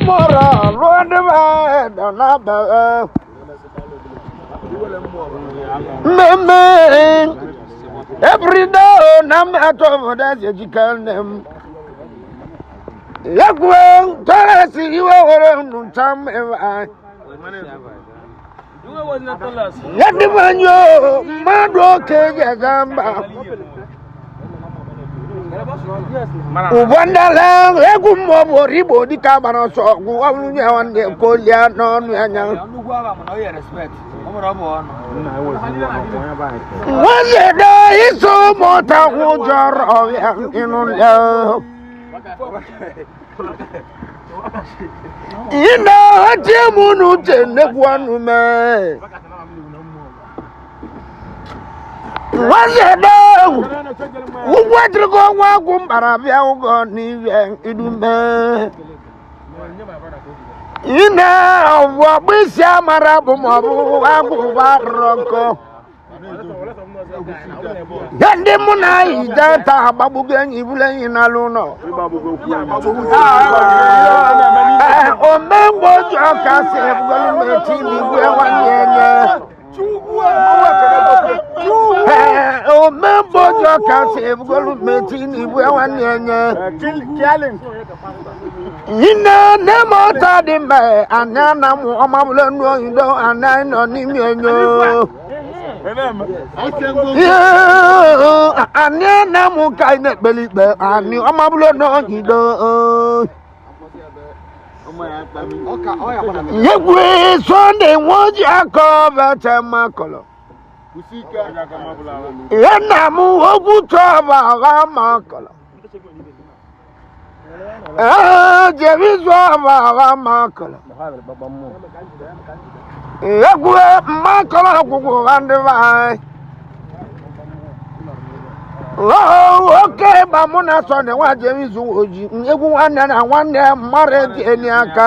Mọrọ lụọ ndị be dọ na be mmemme everyday na mmetụ obodo eze jike nne m ekwue tọrọsi iwe were nụcha mmemme anyị yadịbanyo mmadụ oke ga-eze mba ụbọndala egwu mmụọ bụ origbo dịka gbara ọsọ ọgwụ ọbụrụ nye nwanne kolia n'ọnụ anya nwanne da iso ụmụta ụjọrọ ya ịnụlẹ ị na-eti mụ n'uche nnekwu ọnụ mee nwanne da ụgwọ dịrịgo nwa agwụ mbara bịa ụgwọ n'ihe idume ị na-ọbụ ọgbụ isi amara bụ ma ọ bụ agwụba rụrụ nkọ ya ndị mụ na anyị jee taa agbagbugo enyi bụrụ enyi n'alụ ụlọ omemgbe oji ọka si ebugolu mechi n'igwe nwanne enye omemgbe oji ọka si ebugolu mechi n'igwe nwanne enye ine nne m ọta dị mma anya na mụ ọmabụla nnu oyido anya nọ n'ime enyo anyị na mụ ka anyị na-ekpeli ikpe anyị ọmabụla n'oyido egwu sọnde nwoji aka ọbacha makọlọ ihe nna m ogwu tọba agha makọlọ ee jerizu ọba agha makọlọ egwu mmakọlọ akwụkwọ ụgha ndị be anyị oke ịgba mụ na sọnde nwa jerizu oji egwu nwanne na nwanne mmadụ eji enyi aka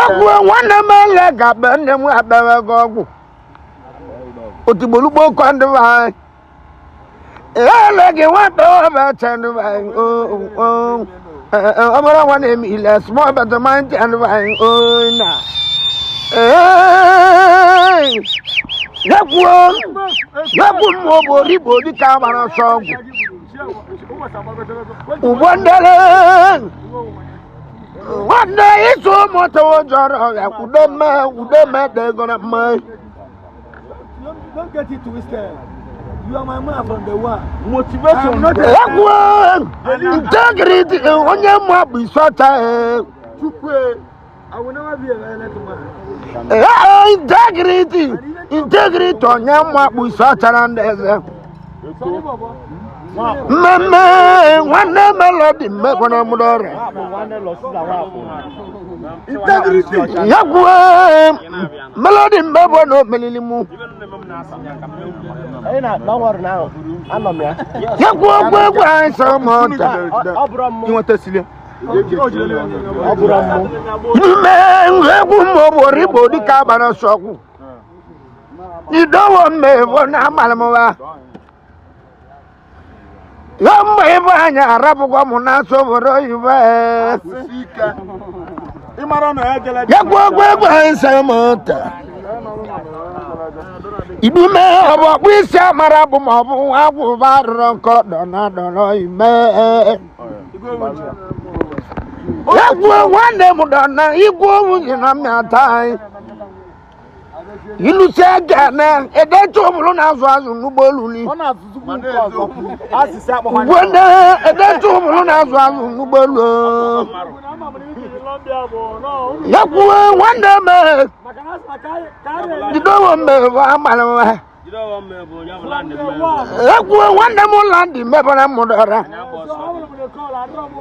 egwu nwanne m ele ga-akpe nne m akpere gị ọgwụ otigbolugbo kọ ndị be anyị ele gị nwata ọba che ndị be anyị ọbụrụ nwa na-eme ile small but mighty ndị be anyị na egwu egwu mmụọ bụ origbo dịka agbara ọsọ ọgwụ ugbo ndere nwanne ịsụ moto jọrọ ya kwudo mme kwudo mme dị ego na mma. Don't get it twisted. You are my man from the one. Motivation. Egwu integrity onye mma bụ isọcha. Chukwe, I will never be a violent man. Integrity integrity onye mma bụ isọchara ndị eze. Sorry, Baba. Mmemme nwanne melodi mmekwana mụrụ ọrịa. Integrity. Egwu melodi mmebọ na omelili mụ. Egwu ogwu egwu anyị sọ mọta. Inweta silie. Ime egwu mmụọ bụ origbo dịka agbara ọsọ ọgwụ. Idowo mmebo na amalụmwa. Ya mgbe ịbụ anyị arapụkwa mụ na asụ obodo oyibo. Ịmara na ya jele. Egwu ogwu egwu anyị sọ mọta. Idume ọ bụ ọkpụ isi amara bụ ma ọ bụ agwụba rụrụ nkọ dọna dọrọ ime. Egwu nwanne m dọna igwe nwunye na mmịata anyị. Ilusi ege na edecha ụbụrụ na-azụ azụ n'ụgbọelu ni. Ọ na-azụzukwu nke ọzọ. Asịsị akpọkwa Ugbo ndị edecha ụbụrụ na-azụ azụ n'ụgbọelu. Egwu nwanne m jidewo m ebe amara m. Egwu nwanne m landị mebara m dọra.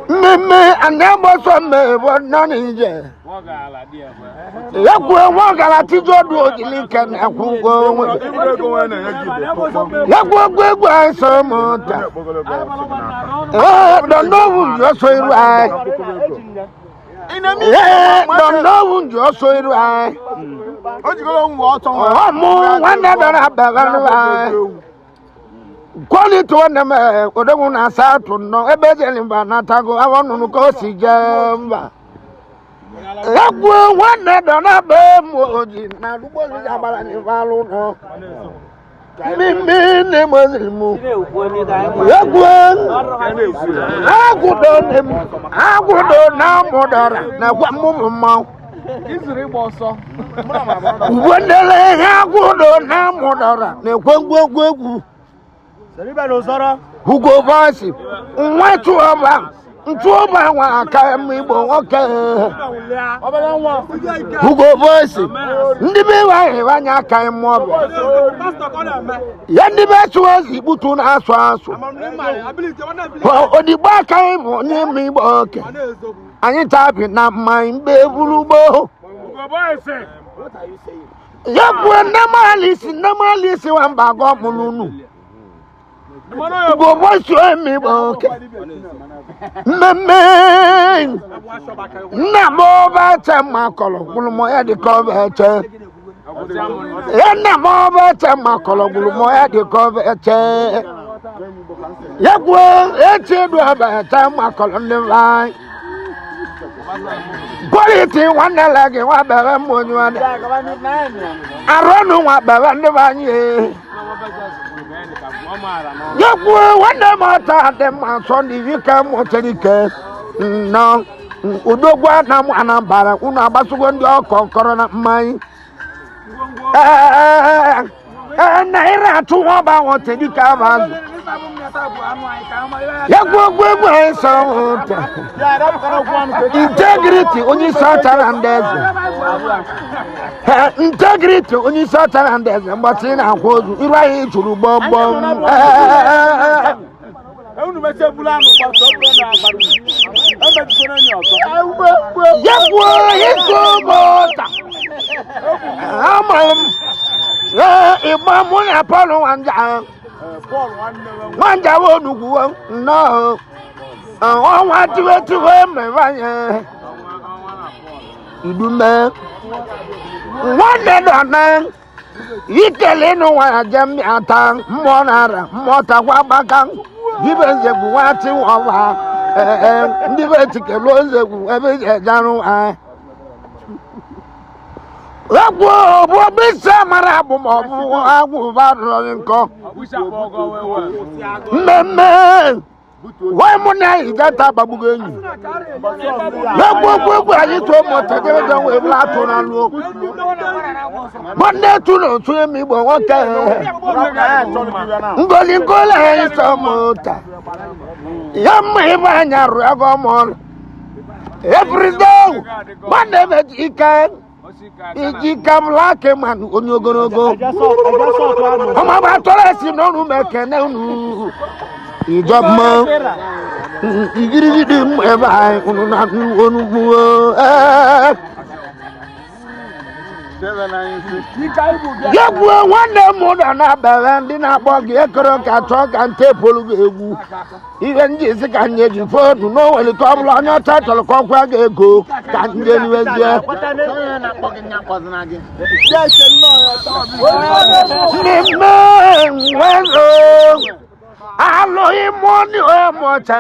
Mmemme anyị agbọsọ mmebe nọ n'ije. Egwu nwa gara tijodu ojili nke na-akwụ ụgwọ onwe. Ịbụrụ ego nwa na-enye gị igbo. Egwu egwu egwu anyị sọ m ụta. Ee, dọndọwụ ji ọsọ iru anyị. Ee, dọndọwụ ji ọsọ iru anyị. O jikọrọ nwa ọtọ nwa. Ọ mụ nwanne dọrọ ababa n'ụwa anyị. Quality nwanne m, odogwu na-asa atụ nnọọ ebe ejeli mba natago awọ nnụnụ ka o si jee mba. Egwu nwanne dọ na be m oji na ụgbọelu ya gbara n'ife alụ nọ mmemme na-emoziri m. Egwu agwụdo m agwụdo na amụdara na gwa mmụmụ mmanwụ ugbo ndele ihe agwụdo na amụdara na-ekwe ngwongwo egwu. Hugo Voice nwa chụọba ntụọba nwa aka m igbo nwoke. Hugo Voice ndị be ịwa anya aka mmụọ ya ndị be sụọ ezi ikputu na-asụ asụ odigbo aka bụ onye ime igbo oke anyị tabi na mmanya mgbe eburu gboo ya kwuo nne m alisi nwamba gọ mụrụ unu. Hugo Voice eme igbo oke mmemme nna m ọba eche mma kọrọ gwụrụ m ya dị ka ọba eche ya nna m ọba eche mma kọrọ gwụrụ m ya dị ka ọba eche ya kwuo eche edu ọba eche mma kọrọ ndị be anyị. Quality nwanne le gị nwa bere m onye nwanne arụnụ nwa bere ndị be anyị. Ya kwuo nwanne m ọta dị mma sọ na iri ka m chere ike nnọọ udogwu na m anambara unu agbasugo ndị ọkọ nkọrọ na mmanya naira atụ ọba nwọte dịka aba azụ ya kwuo okwu egwu anyị sọrọ ụtọ. Integrity onye isi ọchara ndị eze, integrity onye isi ọchara ndị eze mgbatị na-akwa ozu iru anyị chụrụ gbọmgbọm. Ya kwuo ịsụ ụmụta ama m ịgba mụ na Paul nwanja nwanja wo onugwu nnọọ ọnwa tiwe mmemme idume nwanne dọna ikele ịnụ nwa ya jem ata mmụọ nara mmụọ takwa gbaka ibe nzegwu nwa tiwọwa ndị be tikelu nzegwu ebe ejarụ ha egwu bụ obisi mara abụ ma ọ bụ agwụ ba rụrụ nkọ mmemme wee mụ na ijata agbagbugo enyi egwu egwu egwu anyị tụọ mụta jebeje wee bụla atụ na lụọ nwanne tu na otu emi igbo nwoke ngoli ngoli anyị sọ mụta ya mma ịbe anya rụọ ego mọlụ everyday nwanne m eji ike iji kabụla man onye ogologo ọmọ bá tọ́lá sí n'ọnụ mekene unu ìjọba igirigidi ebe anyị unu na onugbu. Ya gwuo nwanne m ụlọ na-abere ndị na-akpọ gị ekere ka chọọ ka nte polu gị egwu ihe ndị isi ka nye ji fonu n'onwere ka ọ bụla onye ọcha chọrọ ka ọ kwa gị ego ka nje niwezie n'ime nwere alụghị mụọ ní ọmọọcha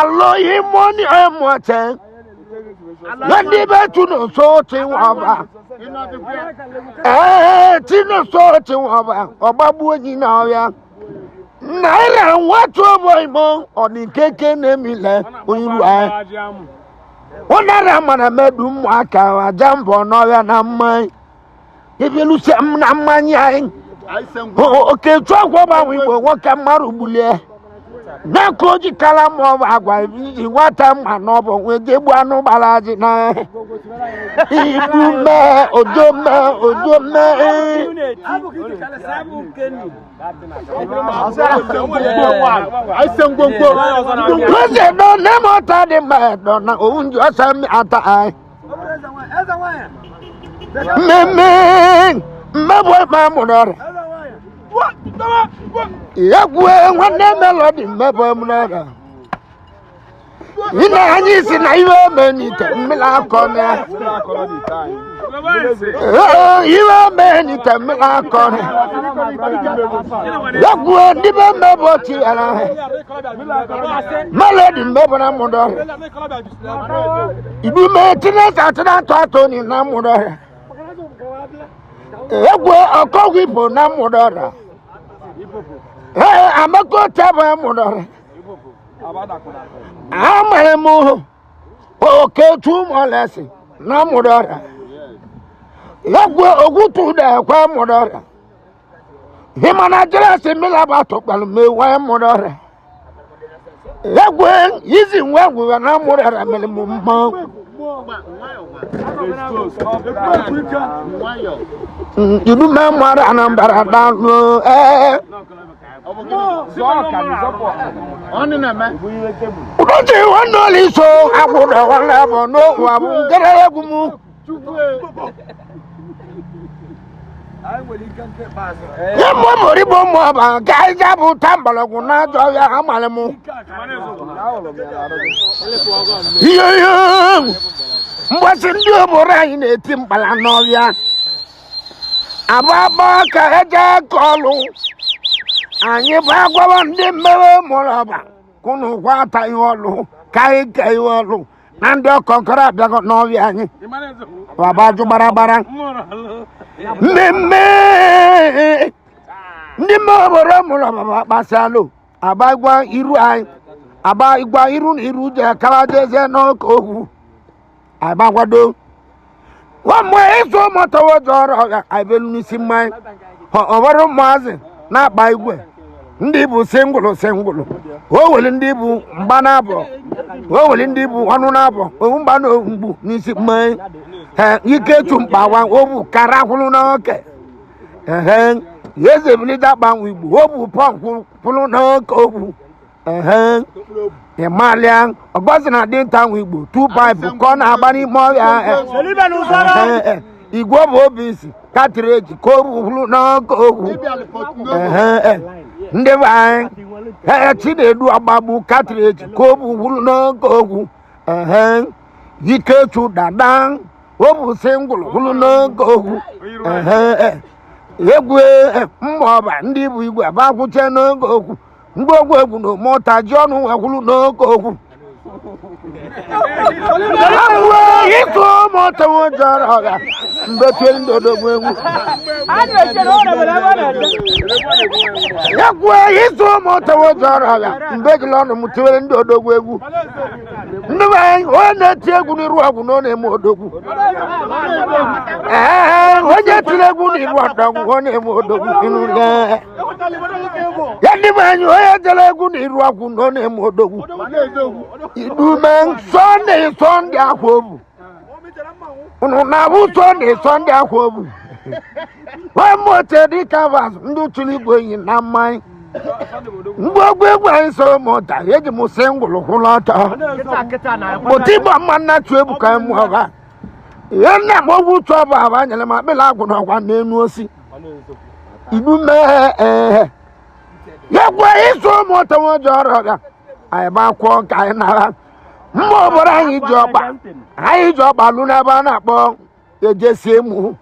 alụghị mụọ ní ọmọọcha ndị be tunu so ti wọn ba tinu so ti wọn ba ọgbagbu enyi na ọrịa naira nwatu ọbọ imo ọdị keke na-emile onyiru anyị ụnara mara medu ụmụaka aja mbọ n'ọrịa na mmanya ebelusi m na mmanya anyị okechu ọgwụ gbanwe igbo nwoke mmadụ gbulie n'aka oji kala ma ọ bụ agwa iji nwata mma na ọ bụ nwee jegbu anụ gbara ajị na igbu mee ojo mee ojo mee. Lóṣè dán lẹ́mọ̀ta dị mma ẹ̀dọ̀ na òun jù ọ̀sẹ̀ mi ata anyị. Mmemme mmegbu ịkpa mụrụ ọrịa. Egwu nwanne Melody mmegbu mụrụ ọrịa. Ine anyị si na iwe ome n'ite mmiri akọ na ya. Ee, iwe ome n'ite mmiri akọ na ya. Yakwuo ndị be mmebe ochi ara ha. Melody mmebe na mụdọ. Ibu me tinesa atịna atọ atọ ni na mụdọ ya. Egwu ọkọgwụ ibo na mụdọ ya. Ee, amako tebe mụdọ ya. Amara m oke tumọlesi na mụdọ ya. Egwu ogwutu da ekwe mụdọ ya. Himana jere mmiri abatụkpalụ m ewu mụdọ ya. Egwu izi nwa egwu na mụdọ ya mere m mma. Ilu mẹ́ mọ́ra Anambra dánú ẹ́. Ụbọchị nwanne ụlọ iso akwụrụ nwanne bụ n'okwu abụ nkere egwu m. Nye mụ mụrịbụ mụ ọba ka anyị ga bụ ta mgbọrọgwụ n'ajọ ọhịa amalị m. Ihe ihe mgbasị ndị obodo anyị na-eti mkpala n'ọhịa. Ababa ka eje ka ọlụ anyị bụ agwawa ndị mmewe mụrụ ọba kụnụ kwa ata ihe ọlụ ka anyị ka ihe ọlụ na ndị ọkọnkọrọ abịago n'ọbịa anyị baba jụ gbaragbara mmemme ndị mmewe obodo mụrụ ọba bụ akpasịalụ aba gwa iru anyị aba gwa iru na iru je kara jezie n'oke okwu agbakwado wọ́n mú èso mọ́tọ́wọ́ jọrọ àìbẹ̀lú n'isi mmanya ọbọrọ ụmụazị na-akpa igwe ndị bụ singụlụ singụlụ o were ndị bụ mgba na-abọ o were ndị bụ ọnụ na-abọ owu mgba na mgbu n'isi mmanya ike chu mkpawa o bụ kara kwụrụ n'oke ehe eze bilite akpanwe igbo o bụ pọnkwụ kwụrụ n'oke okwu ehe ịmalịa ọgọzi na dinta nwe igbo tu paịpụ ka ọ na-agba n'ime ọhịa. Igwe bụ obi isi katịrị ka o kwuru n'ọkụ okwu ndị be anyị Chinedu agbagbu katịrị ka o kwuru n'ọkụ okwu Ikechu dada o bụ singụlụ kwuru n'ọkụ okwu egwu mma ọba ndị bụ igwe abakwuche n'oge okwu mgbe ogwu egwu na omota ji ọnụ nwekwuru n'oge okwu ịtụ mọtawo jọrọ ọga mgbe tụrụ ndị odogwu egwu egwu ịtụ mọtawo jọrọ ọga mgbe jiri ọnụ m tiwere ndị odogwu egwu ndị be anyị onye na-eti egwu n'iru ọgwụ na ọ na-eme odogwu ee onye tiri egwu n'iru ọdọgwụ ọ na-eme odogwu ya ndị be anyị onye jere egwu n'iru ọgwụ na ọ na-eme odogwu idume sọnde sọnde akwa obu unu na-abụ sọnde sọnde akwa obu nwamote dịka vas ndị tụrụ igwe enyi na mmanya mgbe egwu anyị so mụta eji m singụlụ kwụrụ ọtọ pụta ịgba mma nna tụ ebuka mụ ọba ihe nna m ogwu tụ ọba aba nyere m akpịla agwụ n'ọkwa n'enu osi ibu mee ee ya gwa ịsụ ụmụta nwoje ọrụ ọbịa anyị gbakwụọ ka anyị nara mma obodo anyị ji ọkpa anyị ji ọkpa lụ n'ebe a na-akpọ ejesie mụ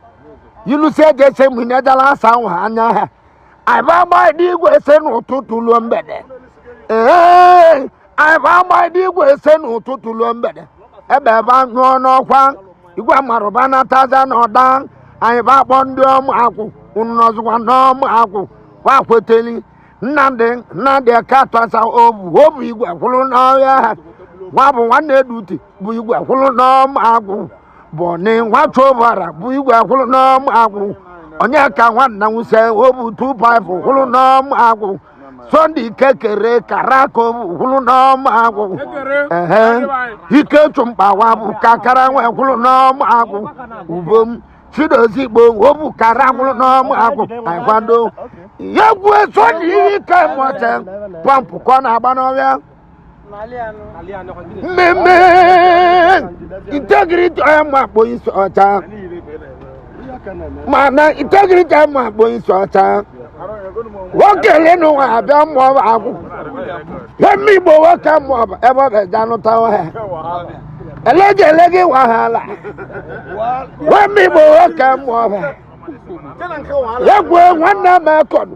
ilusi ejesie mụ na-ejela asa nwa anya ha anyị bụ agba dị igwe ese n'ụtụtụ ruo mgbede ee anyị bụ agba dị igwe ese n'ụtụtụ ruo mgbede ebe ebe anyụọ n'ọkwa igwe marụba nataza n'ọda anyị bụ akpọ ndị ọmụ akwụ unu nọzụkwa n'ọmụ akwụ kwa kweteli Nnamdị Nnamdị katọsa obu obu igwe kwụrụ n'ọhịa ha nwa bụ nwanne duti bụ igwe kwụrụ n'ọmụ akwụ bọni nwachobara bụ igwe kwụrụ n'ọmụ akwụ onye ka nwanna nwuse obu tu paịpụ kwụrụ n'ọmụ akwụ Sọnde kekere karaka obu kwụrụ n'ọmụ akwụ ehe Ikechu mkpawa bụ kakara nwe kwụrụ n'ọmụ akwụ ubom Chidozie Igbo obu kara kwụrụ n'ọmụ akwụ anyị kwado ya egwu Sọnde ihe ike mọte pọmpụ ka ọ na-agba n'ọhịa mmemme integrity onye ma akpọ isi ọcha mana integrity ama akpọ isi ọcha nwoke n'ụwa abịa mmụọ akwụ Emi Igbo nwoke mụ ebe ọ bụ anụta ha. Elege elege wahala. Emi Igbo nwoke mụ ọba. Egwu nwanne m ekọdụ.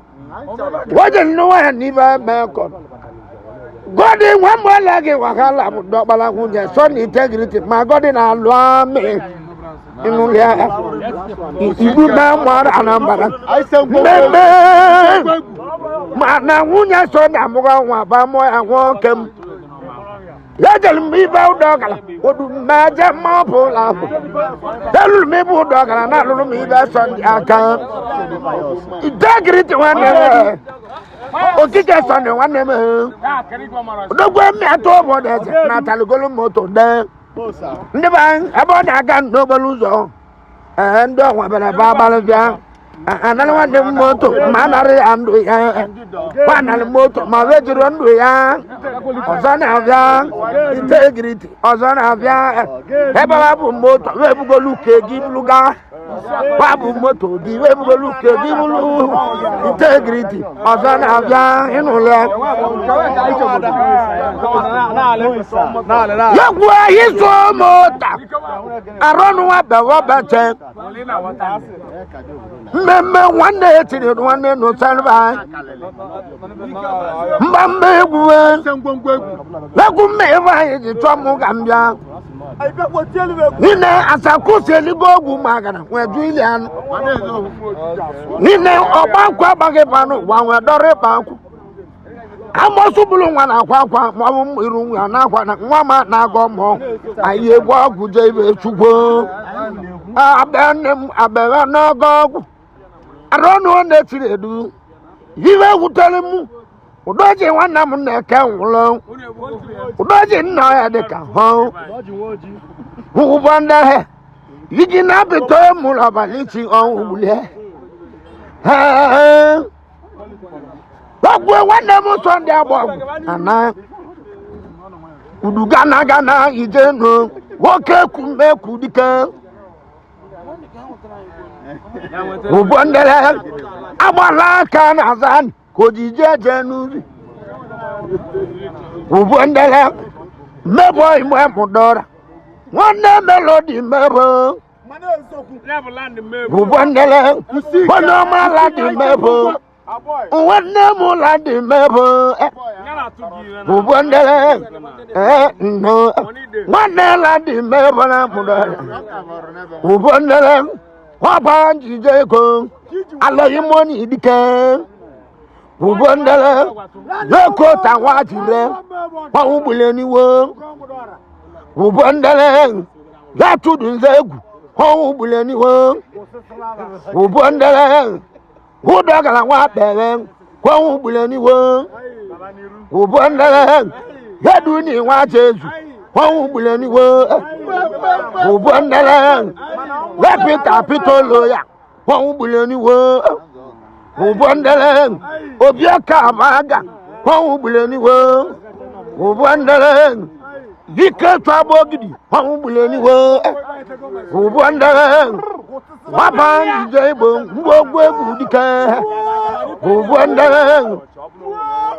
Wọ́n nínú wà níbẹ̀ mẹ́kọ̀ọ́. Gọ́dí wọ́n mú ẹlẹ́gì wàhálà dọ́gbalá nwunye sọ́ni integrity ma gọ́dí na alụ amị inú ya ibu bá mụ Anambra. Mmemme ma na nwunye sọ́ni amụghị nwa ba mụọ ya nwoke m. Ejere m ibe ụdọgara odu mmeje mọpụla ahụ. Eluru m ibe ụdọgara na alụrụ m ibe sọnde aka. Integrity nwanne m. Okike sọnde nwanne m. Odogwu emi atụ obodo eze na ataligolu moto de. Ndị be anyị ebe ọ na-aga n'okporo ụzọ. Ee, ndị ọnwa bịara ebe abalị bịa. Anara nwanne m moto ma anarị ya ndụ ya. Gbanarị moto ma wejiri ndụ ya. Ọzọ na-abịa integrity ọzọ na-abịa ebe wa bụ moto wee bugolu ke gị buluga wa bụ moto gị wee bugolu ke gị bulu integrity ọzọ na-abịa ịnụle yegwu izu moto arọnụwa bewa beche mmemme nwanne etiri nwanne nụsalba mgba mgba egwu egwu mma ebe anyị ji chọọ mụ ka m bịa nne asakusi eligo ogwu magara nwee ju ili anụ nne ọgba nkwụ agbaghị banụ ụwa nwee dọrọ ịkpa nkwụ amosu bụrụ nwa na-akwa akwa ma ọ bụ iru nwa na-akwa na nwa ma na-agọ mmụọ anyị egwu ọgwụ jee ibe chukwu abịa nne m abịa n'ọgọ ọgwụ arọnụ na-etiri edu iwe wutere m udoji nwanne m na-eke nwụrụ udoji nna ya dịka hụ ụgbọ ndị ahịa iji na-abịta mụrụ abalị chi ọnwụ gbulie ọgwụ nwanne m sọ ndị agba ọgwụ ana udu gana gana ije nụ nwoke kumekwu dike ụgbọ ndị agbala aka na-aza ka ojiji eje n'ubi ụgbọ ndị mmebọ igbe mụdọra nwanne melodi mebọ ụgbọ ndị onye ọma ladi mebọ nwanne m ladi mebọ ụgbọ ndị nwanne ladi mebọ na mụdọra ụgbọ ndị ọba njije ego alọghị mọni dike ụgbọ ndị leko tawa jire ọnwụ gbule n'iwo ụgbọ ndị latụdụ nze egwu ọnwụ gbule n'iwo ụgbọ ndị ụdọ gara nwa kpere ọnwụ gbule n'iwo ụgbọ ndị yedu ni nwa jezu ọnwụ gbule n'iwo ụgbọ ndị wepụta pitolo ya ọnwụ gbule n'iwo ụgbọ ndị obi ọka abaga ọnwụ gbule n'iwo ụgbọ ndị ike tụagba ogidi ọnwụ gbule n'iwo ụgbọ ndị gbaba njije igbo ngwogwo egwu dike ụgbọ ndị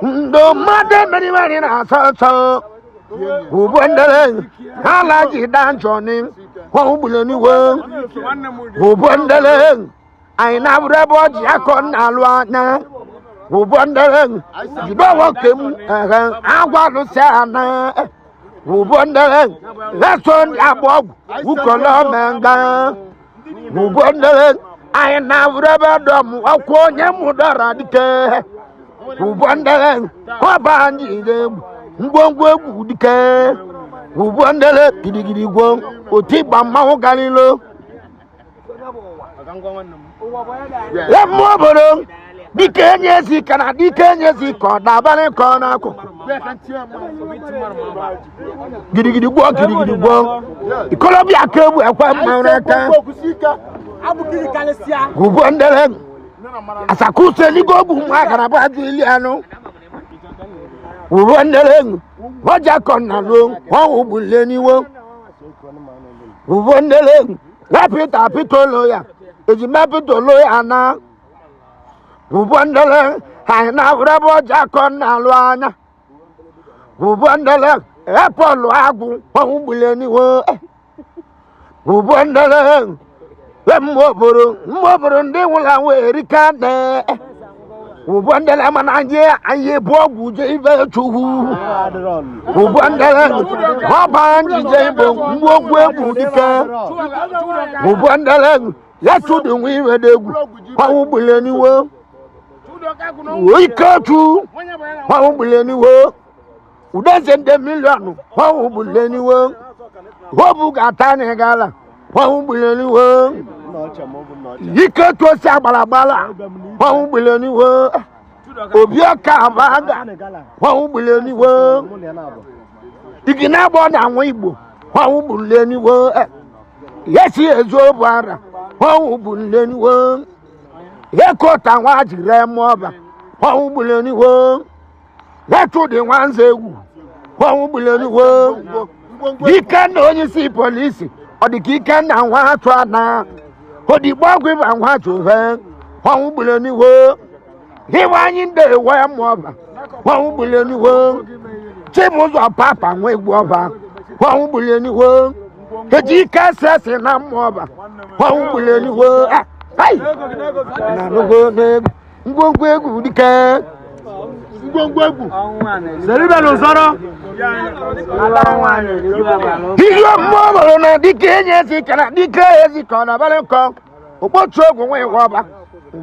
ndo mmadụ emerimeri na-asọ nsọ ụgbọ ndị ha laji danjọni ọnwụ gbule n'iwo ụgbọ ndị anyị na-abụrụ ebe ọ ji akọ na-alụ anya ụgbọ ndị jide nwoke m ehe agwa lụsị ana ụgbọ ndị eso ndị agba ọgwụ ukolomenga ụgbọ ndị anyị na-abụrụ ebe dọm ọkwụ onye mụ dọrọ dike ụgbọ ndị ọba anyị egwu ngwongwo egwu dike ụgbọ ndị gidigidi gwo oti gba mmanwụ garilo emme obodo dike enye ezi ka na dike enye ezi ka ọ dabalị ka ọ n'akụkụ gidigidi gwuo gidigidi gwuo ikolobịa ka egbu ekwe mmanwụ n'aka ugbo ndere asakuso eligo ogwu nwa agara bụ ajụ ili anụ ugbo ndere ọjà kọ na lo ọhụ gbulie n'iwo ugbo ndere wepụta pitolo ya ejima pitolo ya na ugbo ndere anyị na-abụrụ ebe ọjà kọ na-alụ anya Ụbọ ndele epọlụ agwụ ọnwụ gbule n'iwe. Ụbọ ndele mmụọ mmụọ ndị nwụrụ anwụ erika ne. Ụbọ ndele mana anyị anyị bụ ọgwụ je ibe chukwu. Ụbọ ndele ọba njije igbo ngwongwo egwu dike. Ụbọ ndele ya chụdị nwa iwe d'egwu ọnwụ gbule n'iwe. Ikechu ọnwụ gbule n'iwe. Udeze nde miliọnụ ọnwụ gbule n'iwe. Hobu ga-ata n'ịgala ọnwụ gbule n'iwe. Ikechu osi agbara agbala ọnwụ gbule n'iwe. Obi ọka abaga ọnwụ gbule n'iwe. Igi na-agbọ na anwụ igbo ọnwụ gbule n'iwe. Yesi ezu obu ara ọnwụ gbule n'iwe. Yekota nwa jiri eme ọba ọnwụ gbule n'iwe. Yetụdị nwa nze egwu ọnwụ gbule n'iwe. Ikenna onye isi polisi ọ dị ka Ikenna nwa atụ ana odigbo ọgwụ ịba nwa atụ he ọnwụ gbule n'iwe. Iwe anyị ndị ewe mụ ọba ọnwụ gbule n'iwe. Chibụzọ papa nwa egwu ọba ọnwụ gbule n'iwe. Eji ike sesi na mmụ ọba ọnwụ gbule n'iwe. Ai! Na nnukwu n'egwu ngwongwo egwu dike. Ngwongwo egwu. Seribe n'ụzọrọ. Ihe mmụọ bụrụ na dike enye ezi kara dike ezi ka ọ na-abalị nkọ okpotu ogwu nwe ọba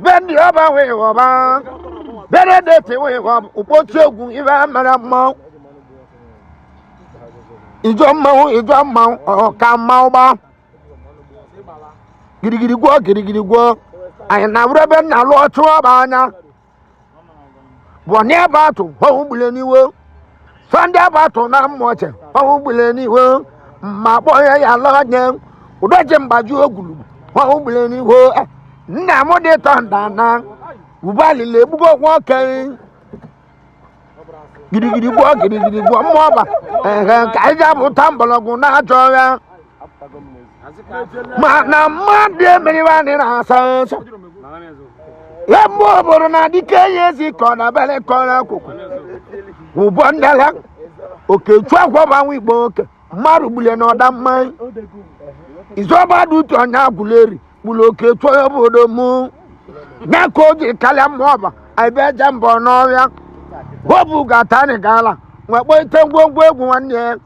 be ndị ọba nwe ọba bere deti nwe ọba okpotu ogwu ibe mara mmanwụ ijọ mmanwụ ijọ mmanwụ ọka mmanwụ gba girigiri gwuo girigiri gwuo anyị na-abụrụ ebe nna lụọ chụọ ọba anya bụ n'ebe atụ ọnwụ gbule n'iwe. Sọnde abatụ na mmụọche ọnwụ gbule n'iwe. Ma kpọọ ya ya lọnye ụdọji mgbaji ogwulugwu ọnwụ gbule n'iwe. Nna m dị tọnda na ubalile egbugo nwoke girigiri gwuo girigiri gwuo mmụọ ọba ehe ka anyị ga-apụta mgbọrọgwụ na-achọ ya ma na mmadụ emeriwe anyị na-asa nsọ. Ebe obodo na dike ya ezi ka ọ na-abalị ka ọ na-akwụkwọ ụbọ ndala okechu akwọbanwe igbo oke mmadụ gbule na ọda mmanya izọba dị uche ọnya agwụleri gburu okechu onye obodo mụ ya ka o ji kalịa mmụọ ọba ebe eje mbọ n'ọhịa hobu ga-ata gala nwekpọ ite ngwongwo egwu nwanne ya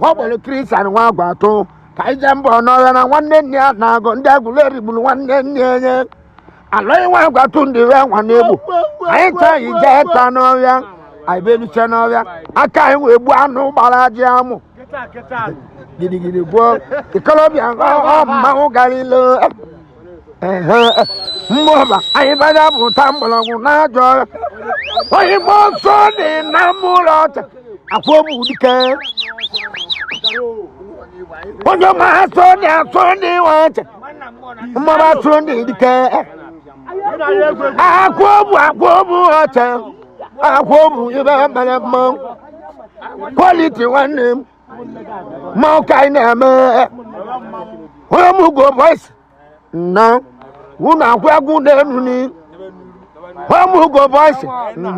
ọ gbere kristian nwa agwa atụ ka anyị jee mbọ n'ọhịa na nwanne nne ya na-agụ ndị agwụleri gburu nwanne nne ya alọghị nwa agwa atụ ndị we nwa n'egbu anyị taa anyị jee ta n'ọhịa anyị beluche n'ọhịa aka anyị wee gbuo anụ gbara ajị amụ gidigidi gwuo ikolobịa ọ mmanwụ gara ile mmụọba anyị bada pụta mgbọrọgwụ n'ajọ ọhịa onye gba ọsọ dị na mụlọ ọcha akwa ogbu dike onye ma asọ dị asọ dị nwa ọcha mmaba asọ dị dike akwa ogbu ọcha akwa ogbu ibe mere mmanwụ kwaliti nwanne m mmanwụ ka anyị na-eme onye m ugo boys na unu akwa egwu na-enu ni onye m ugo boys na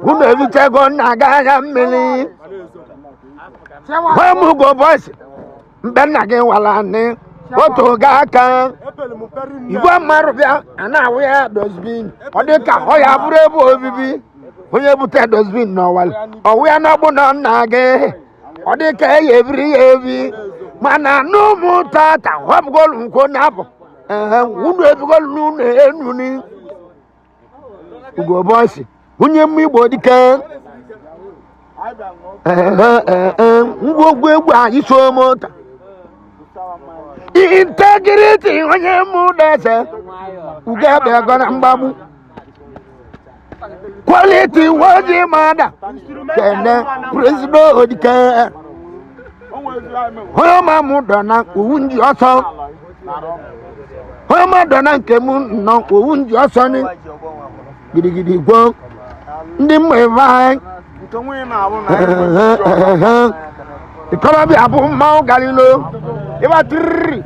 unu ebichego nna ga anya mmiri onye m ugo boys mgbe nna gị wara nị otu ga aka igwe mmadụ bịa a na-awụ ya dozbin ọ dị ka ọ ya bụrụ ebe obibi onye bute dozbin n'ọwali ọwụ ya n'ọgbụ na nna gị ọ dị ka eyi ebiri ya ebi mana n'ụmụ tata họbụgolu nkwo na-abụ ehe unu ebigolu n'ụlọ enu ni ugo bọsị onye mma igbo dike ngwongwo egwu anyị so mota integrity onye mụ na-ese ugo ebe ego na mgbagbu quality nwoji mada kene president odike onye ma mụ dọ na owu nji ọsọ onye ma dọ na nke m nọ owu nji ọsọ ni gidigidi gwoo ndị mma ebe anyị ikorobịa bụ mmanwụ galilo ịba tiriri.